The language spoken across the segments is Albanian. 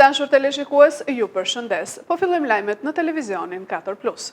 dashur teleshikues, ju përshëndes. Po fillojmë lajmet në televizionin 4 Plus.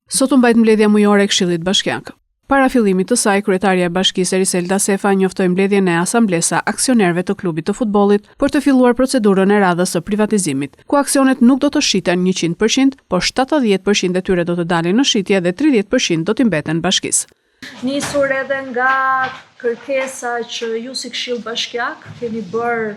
Sot u mbajt mbledhja mujore e Këshillit Bashkiak. Para fillimit të saj, kryetarja e Bashkisë Eriselda Sefa njoftoi mbledhjen e asamblesë së aksionerëve të klubit të futbollit për të filluar procedurën e radhës së privatizimit, ku aksionet nuk do të shiten 100%, por 70% e tyre do të dalin në shitje dhe 30% do t'i mbeten bashkisë. Nisur edhe nga kërkesa që ju si Këshill Bashkiak keni bërë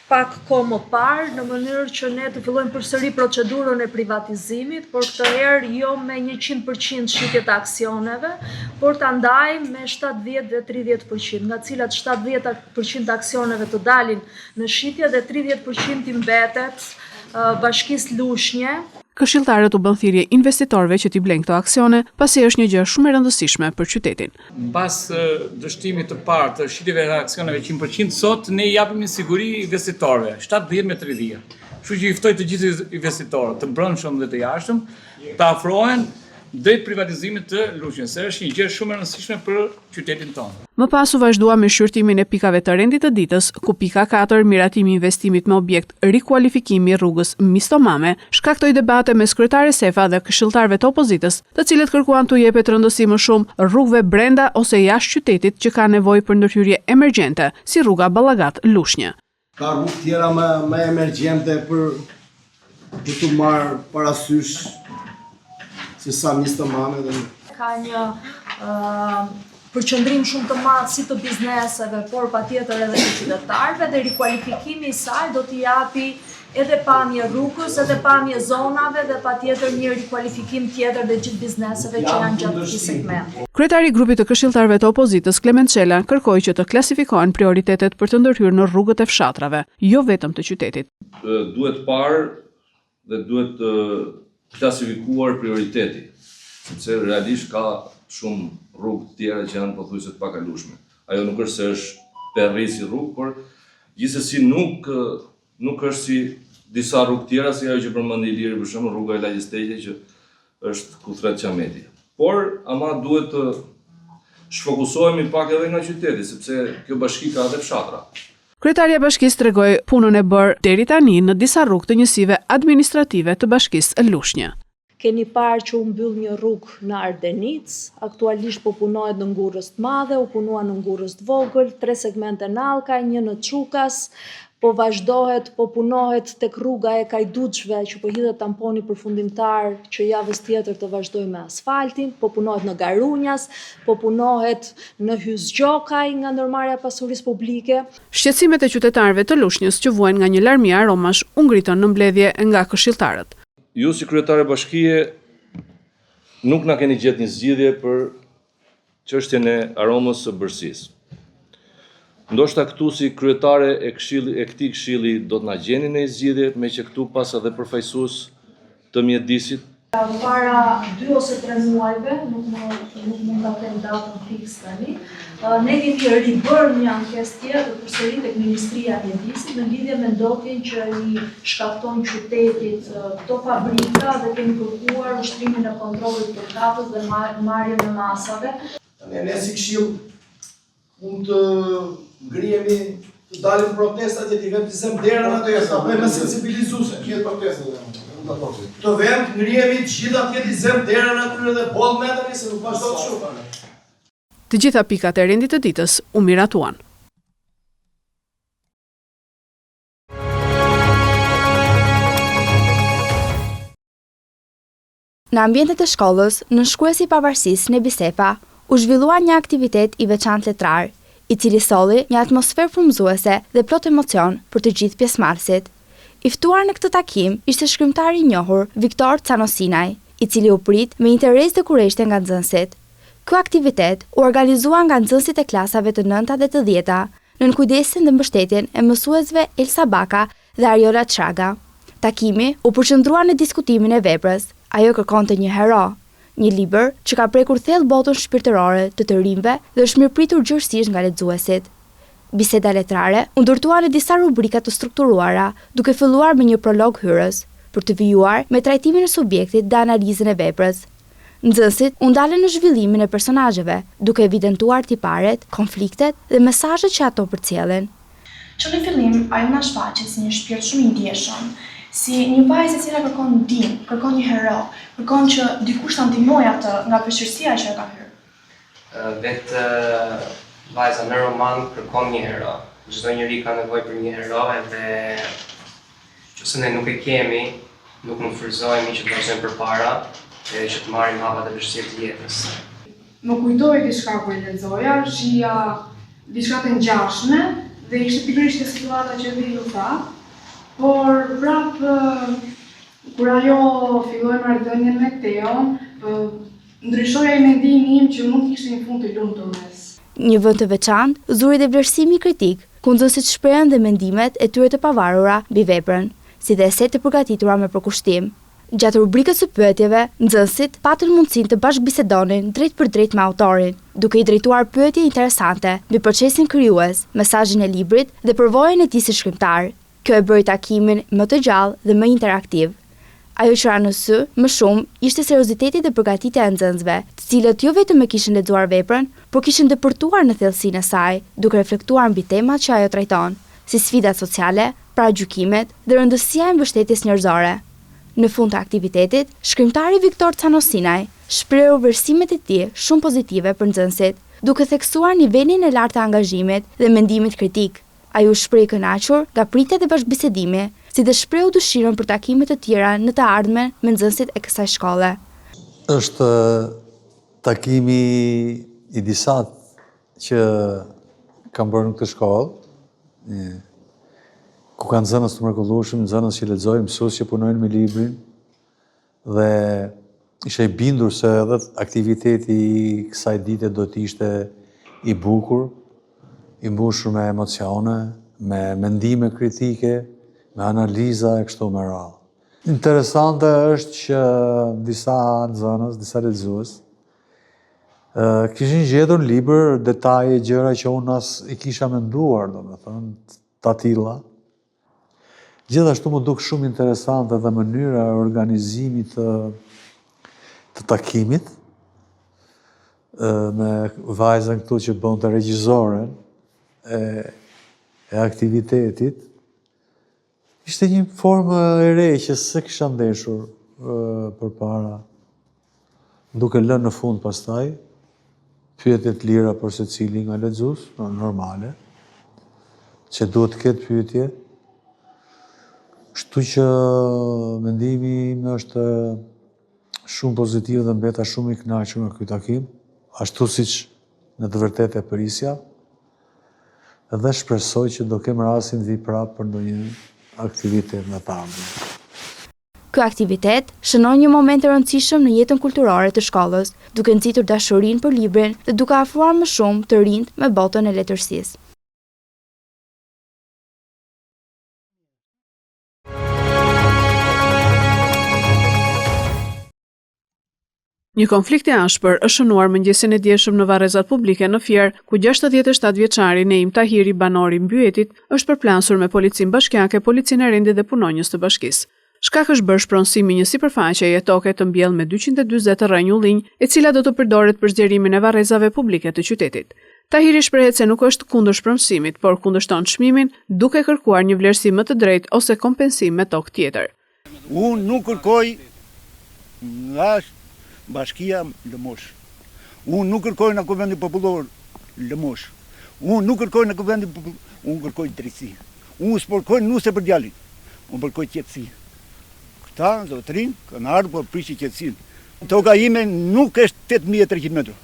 pak kohë më parë në mënyrë që ne të fillojmë përsëri procedurën e privatizimit, por këtë herë jo me 100% shitje të aksioneve, por ta ndajmë me 70 dhe 30%, nga cilat 70% të aksioneve të dalin në shitje dhe 30% i mbetet Bashkisë Lushnje. Këshilltarët u bënë thirrje investitorëve që t'i blejnë këto aksione, pasi është një gjë shumë e rëndësishme për qytetin. Mbas dështimit të parë të shitjeve të aksioneve 100%, sot ne i japim një siguri investitorëve, 70 me 30. Kështu që i ftoj të gjithë investitorët, të brendshëm dhe të jashtëm, të afrohen drejt privatizimit të Lushnjës, se është një gjë shumë e rëndësishme për qytetin tonë. Më pas u vazhdua me shqyrtimin e pikave të rendit të ditës, ku pika 4, miratimi i investimit me objekt rikualifikimi i rrugës Misto Mame, shkaktoi debate mes kryetares Sefa dhe këshilltarëve të opozitës, të cilët kërkuan t'u jepet rëndësi më shumë rrugëve brenda ose jashtë qytetit që kanë nevojë për ndërhyrje emergjente, si rruga Ballagat-Lushnjë. Ka rrugë tjera më, më emergjente për, për të marrë parasysh se sa Misto Mame dhe... Ka një uh, përqendrim shumë të madh si të bizneseve, por patjetër edhe të qytetarëve dhe rikualifikimi i saj do t'i japi edhe pamje rrugës, edhe pamje zonave dhe patjetër një rikualifikim tjetër dhe gjithë bizneseve që janë gjatë këtij segmenti. Kryetari i grupit të këshilltarëve të opozitës, Klement Çela, kërkoi që të klasifikohen prioritetet për të ndërhyrë në rrugët e fshatrave, jo vetëm të qytetit. Duhet parë dhe duhet klasifikuar prioriteti, sepse realisht ka shumë rrugë të tjera që janë pothuajse të pakalueshme. Ajo nuk është se është terri si rrugë, por gjithsesi nuk Nuk është si disa rrugë tjera si ajo që përmendi Iliri për shembull rruga e Lagjes Teqe që është ku thret qameti. Por ama duhet të shfokusohemi pak edhe nga qyteti, sepse kjo bashki ka edhe fshatra. Kryetarja e bashkisë tregoi punën e bërë deri tani në disa rrugë të njësive administrative të bashkisë Lushnjë. Keni parë që u mbyll një rrugë në Ardenicë, aktualisht po punohet në Ngurrës të Madhe, u punua në Ngurrës të Vogël, tre segmente në Allkaj, një në Çukas, po vazhdohet, po punohet tek rruga e Kajduçve që po hidhet tamponi përfundimtar që javës tjetër të vazhdojë me asfaltin, po punohet në Garunjas, po punohet në Hysgjokaj nga ndërmarrja e pasurisë publike. Shqetësimet e qytetarëve të Lushnjës që vuajnë nga një larmi aromash u ngritën në mbledhje nga këshilltarët. Ju si kryetare bashkie nuk na keni gjetë një zgjidhje për çështjen e aromës së bërsisë. Ndoshta këtu si kryetare e këshilli e këtij këshilli do të na gjeni një zgjidhje, meqë këtu pas edhe përfaqësues të mjedisit. Para dy ose tre muajve, nuk më nuk mund ta them datën fiks tani, ne kemi ribërë një ankesë tjetër përsëri tek Ministria e Mjedisit në lidhje me ndotjen që i shkakton qytetit këto fabrika dhe kemi kërkuar ushtrimin e kontrollit përkatës dhe marrjen e masave. Tani ne si këshill mund të ngrihemi të dalim në protesta që t'i vëmë t'i zëmë derën aty, ta bëjmë sensibilizuese. Gjithë protesta mund ta thotë. Të vëmë të ngrihemi të gjithë atje t'i zëmë derën aty dhe boll me tani se nuk vazhdon kështu. Të gjitha pikat e rendit të ditës u miratuan. Në ambientet e shkollës, nënshkruesi i pavarësisë Nebi Sefa, u zhvillua një aktivitet i veçantë letrar, i cili solli një atmosferë frymëzuese dhe plot emocion për të gjithë pjesëmarrësit. I ftuar në këtë takim ishte shkrimtari i njohur Viktor Canosinaj, i cili u prit me interes dhe kureshtje nga nxënësit. Ky aktivitet u organizua nga nxënësit e klasave të nënta dhe të dhjeta, nën kujdesin dhe mbështetjen e mësuesve Elsa Baka dhe Ariola Çraga. Takimi u përqendrua në diskutimin e veprës Ajo kërkonte një hero, një libër që ka prekur thellë botën shpirtërore të të rinjve dhe është mirëpritur gjerësisht nga lexuesit. Biseda letrare u ndërtua në disa rubrika të strukturuara, duke filluar me një prolog hyrës, për të vijuar me trajtimin e subjektit dhe analizën e veprës. Nxënësit u ndalën në zhvillimin e personazheve, duke evidentuar tiparet, konfliktet dhe mesazhet që ato përcjellin. Që në fillim, ajo na shfaqet si një shpirt shumë i ndjeshëm, si një vajzë e cila kërkon ndihmë, kërkon një hero, kërkon që dikush ta ndihmojë atë nga vështirësia që ajo ka hyrë. Vetë vajza në roman kërkon një hero. Çdo njeri ka nevojë për një hero edhe Nëse ne nuk e kemi, nuk mund të frymëzohemi që të vazhdojmë përpara e që të marrim hapat e vështirë të jetës. Më kujtoi diçka kur e lexoja, shihja diçka të ngjashme dhe ishte pikërisht kjo situata që edhe ju thatë, por prapë kur ajo filloi marrëdhënien me Teon, ndryshoi ai mendimi im që mund të kishte një fund të lumtur mes. Një vend të veçantë zuri dhe vlerësimi kritik, ku nxënësit shprehën dhe mendimet e tyre të pavarura mbi veprën, si dhe esetë të përgatitura me përkushtim. Gjatë rubrikës së pyetjeve, nxënësit patën mundësinë të bashkëbisedonin drejtpërdrejt me autorin, duke i drejtuar pyetje interesante mbi procesin krijues, mesazhin e librit dhe përvojën e tij si shkrimtar. Kjo e bëri takimin më të gjallë dhe më interaktiv. Ajo që ra në sy më shumë ishte serioziteti dhe përgatitja e nxënësve, të cilët jo vetëm e kishin lexuar veprën, por kishin depërtuar në thellësinë e saj, duke reflektuar mbi temat që ajo trajton, si sfidat sociale, paragjykimet dhe rëndësia e mbështetjes njerëzore. Në fund të aktivitetit, shkrimtari Viktor Canosinaj shprehu vlerësimet e tij shumë pozitive për nxënësit, duke theksuar nivelin e lartë të angazhimit dhe mendimit kritik. Ai u shpreh i kënaqur nga pritja dhe bashkëbisedimi, si dhe shprehu dëshirën për takime të tjera në të ardhmen me nxënësit e kësaj shkolle. Është takimi i disatë që kam bërë në këtë shkollë, ku ka nxënës të mrekullueshëm, nxënës që lexojnë, mësues që punojnë me librin, Dhe isha i bindur se edhe aktiviteti i kësaj dite do të ishte i bukur, i mbushur me emocione, me mendime kritike, me analiza e kështu me radhë. Interesante është që disa nxënës, disa lexues, kishin gjetur në libër detaje, gjëra që unë as i kisha menduar, domethënë, të atilla. Gjithashtu m'u duk shumë interesante dhe mënyra e organizimit të, të takimit me vajzën këtu që bënte regjizoren e, e aktivitetit. Ishte një formë e re që s'e kisha ndeshur përpara. Duke lënë në fund pastaj pyetje të lira për secilin nga lexues, normale, që duhet të ketë pyetje. Kështu që mendimi im është shumë pozitiv dhe mbeta shumë i kënaqur nga ky takim, ashtu siç në të vërtetë e prisja. Dhe shpresoj që do kem rastin të vij prapë për ndonjë aktivitet në të ardhmen. Ky aktivitet shënoi një moment të rëndësishëm në jetën kulturore të shkollës, duke nxitur dashurinë për librin dhe duke afruar më shumë të rinjtë me botën e letërsisë. Një konflikt i ashpër është shënuar mëngjesin e djeshëm në varrezat publike në Fier, ku 67 vjeçari Neim Tahiri, banor i Mbyetit, është përplasur me policinë bashkiake, policinë e rendit dhe punonjës të bashkisë. Shkak është bërë shpronësimi i një sipërfaqeje toke të mbjellë me 240 rrënjë ullinj, e cila do të përdoret për zgjerimin e varrezave publike të qytetit. Tahiri shprehet se nuk është kundër shpronësimit, por kundërshton çmimin, duke kërkuar një vlerësim më të drejtë ose kompensim me tokë tjetër. Unë nuk kërkoj nga bashkia lëmoshë. Unë nuk kërkoj nga Kuvendi Popullor lëmoshë. Unë nuk kërkoj nga Kuvendi Popullor, unë kërkoj drejtësi. Unë s'po kërkoj nuse për djalin. Unë kërkoj qetësi. Këta zotërinj kanë ardhur po prishin qetësinë. Toka ime nuk është 8300 metra.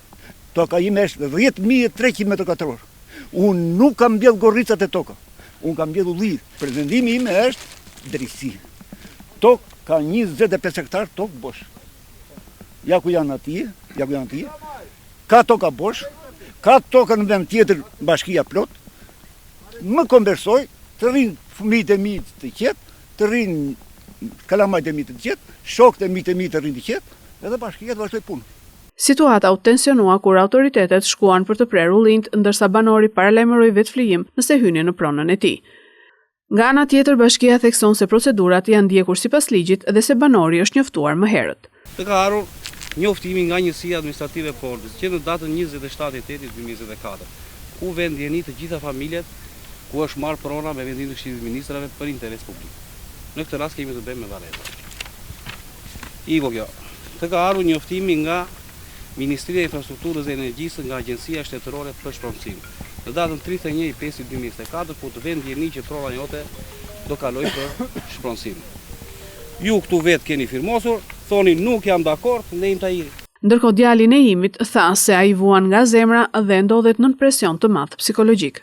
Toka ime është 10300 metra katror. Unë nuk kam mbjellë gorrica te toka. Unë kam mbjellë ulli. Pretendimi im është drejtësi. Tokë ka 25 hektar tokë bosh. Ja ku janë atje, ja ku janë atje. Ka toka bosh, ka toka në vend tjetër bashkia plot. Më kompensojë, të rrinë fëmijët e mi të qetë, të rrinë kalamajtë e mi të qetë, shokët e mi të mi të rrinë të qetë, edhe bashkia të vazhdojë punën. Situata u tensionua kur autoritetet shkuan për të prerë ullinjtë, ndërsa banori paralajmëroi vetëflijim nëse hynin në pronën e tij. Nga ana tjetër, bashkia thekson se procedurat janë ndjekur sipas ligjit dhe se banori është njoftuar më herët. Të ka ardhur njoftimi nga Njësia Administrative Porbës që në datën 27.8.2024, ku vë në dijeni të gjitha familjet. Ku është marrë prona me vendim të Këshillit të Ministrave për interes publik. Në këtë rast kemi të bëjmë me varreza. Iku kjo. Të ka ardhur njoftimi nga Ministria e Infrastrukturës dhe Energjisë nga Agjencia Shtetërore për Shpronësim, në datën 31 i 5 2024, ku të vënë në dijeni që prona jote do kalojë për shpronësim. Ju këtu vetë keni firmosur, thoni nuk jam dakord, Neim Tahiri. Ndërkohë djali i Neimit tha se ai vuan nga zemra dhe ndodhet nën presion të madh psikologjik.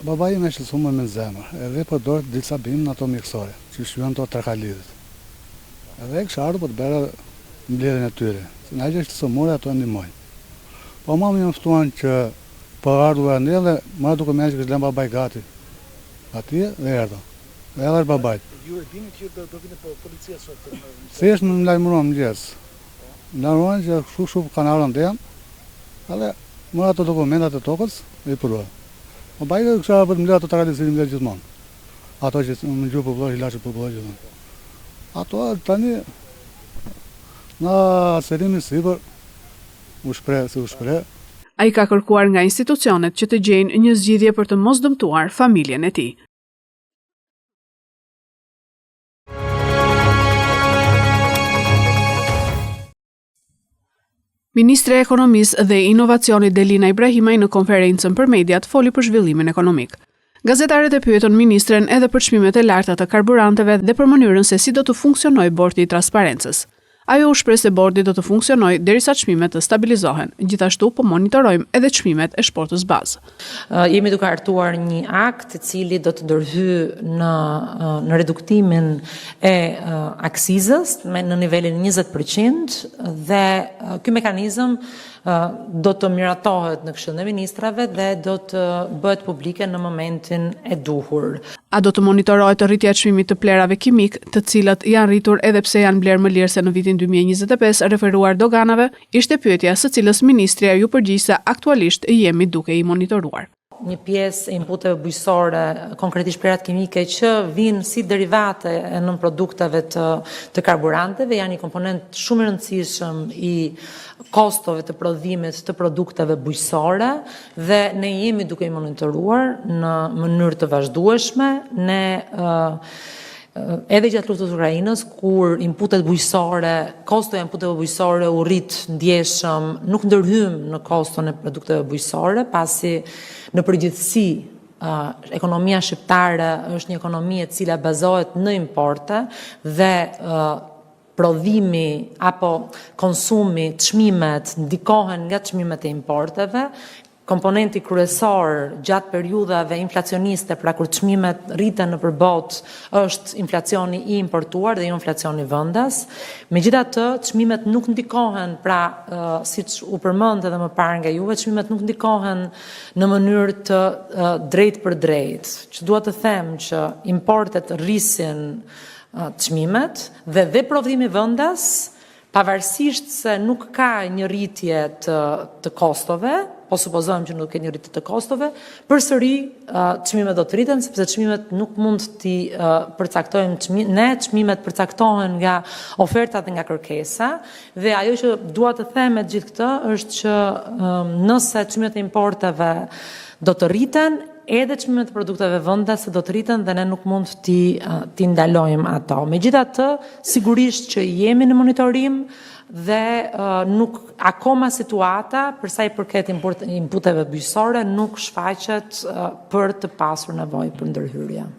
Babai im është i sëmurë me zemër, edhe përdor disa bimë në ato mjekësore, që quhen ato trakalidhët. Edhe kisha ardhur për të bërë mbledhjen e tyre, se ngaqë është i sëmurë ato e ndihmojnë. Po mua më njoftuan që po ardhur andej dhe mora dokumentet që kishte lënë babai gati atje dhe erdha. Dhe erdha është babait. Ju e dinit që do do vinte po policia sot? Thjesht më lajmëruan në mëngjes. Më lajmëruan që kështu kështu kanë ardhur andej, edhe mora ato dokumentat e tokës dhe i prodhova. Babai kisha ardhur për të mbledhur ato trakalidhët i mbledh gjithmonë. Ato që në gjuhë popullore ilaçe popullore gjithmonë. Ato tani në serimin sipër u shpreh si u shpreh. Ai ka kërkuar nga institucionet që të gjejnë një zgjidhje për të mos dëmtuar familjen e tij. Ministrja e Ekonomisë dhe Inovacionit Delina Ibrahimaj në konferencën për mediat foli për zhvillimin ekonomik. Gazetarët e pyetën ministren edhe për çmimet e larta të karburanteve dhe për mënyrën se si do të funksionojë bordi i transparencës. Ajo u shpreh se bordi do të funksionojë derisa çmimet të stabilizohen. Gjithashtu po monitorojmë edhe çmimet e shportës bazë. Jemi duke hartuar një akt i cili do të ndërhyjë në në reduktimin e akcizës me në nivelin 20% dhe ky mekanizëm do të miratohet në Këshillin e Ministrave dhe do të bëhet publike në momentin e duhur. A do të monitorohet rritja e çmimit të plehrave kimikë, të cilët janë rritur edhe pse janë blerë më lirë se në vitin 2025, referuar doganave, ishte pyetja së cilës ministrja iu përgjigj se aktualisht jemi duke i monitoruar. Një pjesë e inputeve bujqësore, konkretisht plehrat kimike që vijnë si derivate e nënprodukteve të të karburanteve, janë një komponent shumë i rëndësishëm i kostove të prodhimit të produkteve bujqësore dhe ne jemi duke i monitoruar në mënyrë të vazhdueshme. Ne edhe gjatë luftës Ukrainës, kur inputet bujqësore, kostoja e inputeve bujqësore u rrit ndjeshëm, nuk ndërhymë në koston e produkteve bujqësore, pasi në përgjithësi ekonomia shqiptare është një ekonomi e cila bazohet në importe dhe prodhimi apo konsumi, çmimet ndikohen nga çmimet e importeve. Komponenti kryesor gjatë periudhave inflacioniste, pra kur çmimet rriten nëpër botë, është inflacioni i importuar dhe jo inflacioni vendas. Megjithatë, çmimet nuk ndikohen, pra siç u përmend edhe më parë nga juve, çmimet nuk ndikohen në mënyrë të drejtpërdrejtë. Që dua të them që importet rrisin çmimet dhe dhe prodhimi vendas pavarësisht se nuk ka një rritje të të kostove, po supozojmë që nuk ka një rritje të kostove, përsëri çmimet do të rriten sepse çmimet nuk mund t'i përcaktojmë çmi, ne çmimet përcaktohen nga oferta dhe nga kërkesa dhe ajo që dua të them me gjithë këtë është që nëse çmimet e importeve do të rriten, edhe çmimet e produkteve vendase do të rriten dhe ne nuk mund t'i t'i ndalojmë ato. Megjithatë, sigurisht që jemi në monitorim dhe nuk akoma situata për sa i përket inputeve bujqësore nuk shfaqet për të pasur nevojë për ndërhyrje.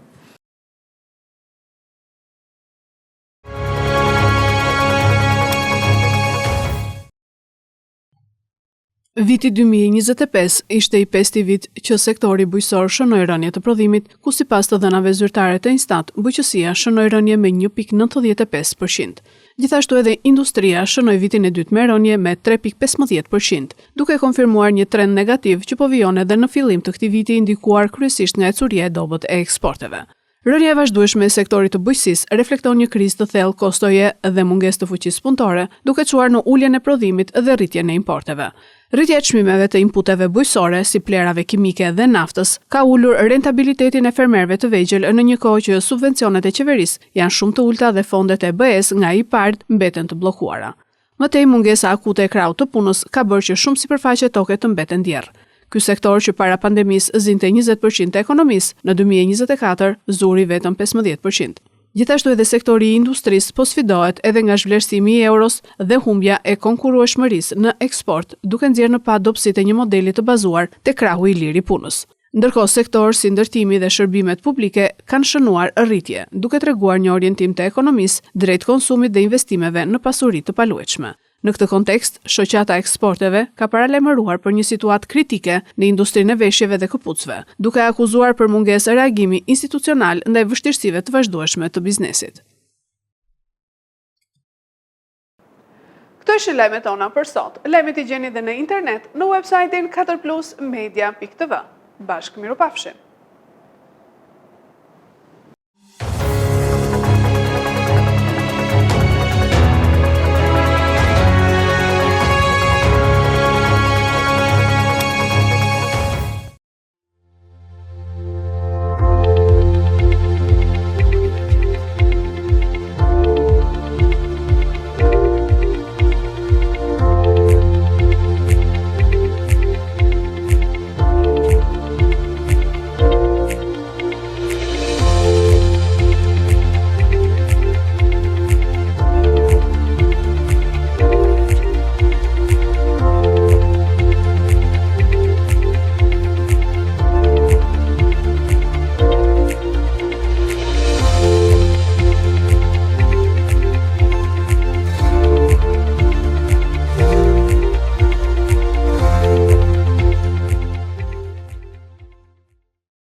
Viti 2025 ishte i pesti vit që sektori bujqësor shënoi rënie të prodhimit, ku sipas të dhënave zyrtare të Instat, bujqësia shënoi rënie me 1.95%. Gjithashtu edhe industria shënoi vitin e dytë me rënie me 3.15%, duke konfirmuar një trend negativ që po vijon edhe në fillim të këtij viti i ndikuar kryesisht nga ecuria e dobët e eksporteve. Rënia e vazhdueshme e sektorit të bujqësisë reflekton një krizë të thellë kostoje dhe mungesë të fuqisë punëtore, duke çuar në uljen e prodhimit dhe rritjen e importeve. Rritja e çmimeve të inputeve bujqësore, si plehrave kimike dhe naftës, ka ulur rentabilitetin e fermerëve të vegjël në një kohë që subvencionet e qeverisë janë shumë të ulëta dhe fondet e BE-së nga IPARD mbeten të bllokuara. Më tej, mungesa akute e krahut të punës ka bërë që shumë sipërfaqe toke të mbeten djerrë. Ky sektor që para pandemisë zinte 20% të ekonomisë, në 2024 zuri vetëm 15%. Gjithashtu edhe sektori i industrisë po sfidohet edhe nga zhvlerësimi i euros dhe humbja e konkurrueshmërisë në eksport, duke nxjerrë në pah dobësitë e një modeli të bazuar te krahu i lirë i punës. Ndërkohë, sektorë si ndërtimi dhe shërbimet publike kanë shënuar rritje, duke treguar një orientim të ekonomisë drejt konsumit dhe investimeve në pasuri të paluajtshme. Në këtë kontekst, Shoqata e Eksporteve ka paralajmëruar për një situatë kritike në industrinë e veshjeve dhe këpucëve, duke akuzuar për mungesë reagimi institucional ndaj vështirësive të vazhdueshme të biznesit. Këto ishin lajmet tona për sot. Lajmet i gjeni dhe në internet në website-in 4plusmedia.tv. Bashkë mirupafshim!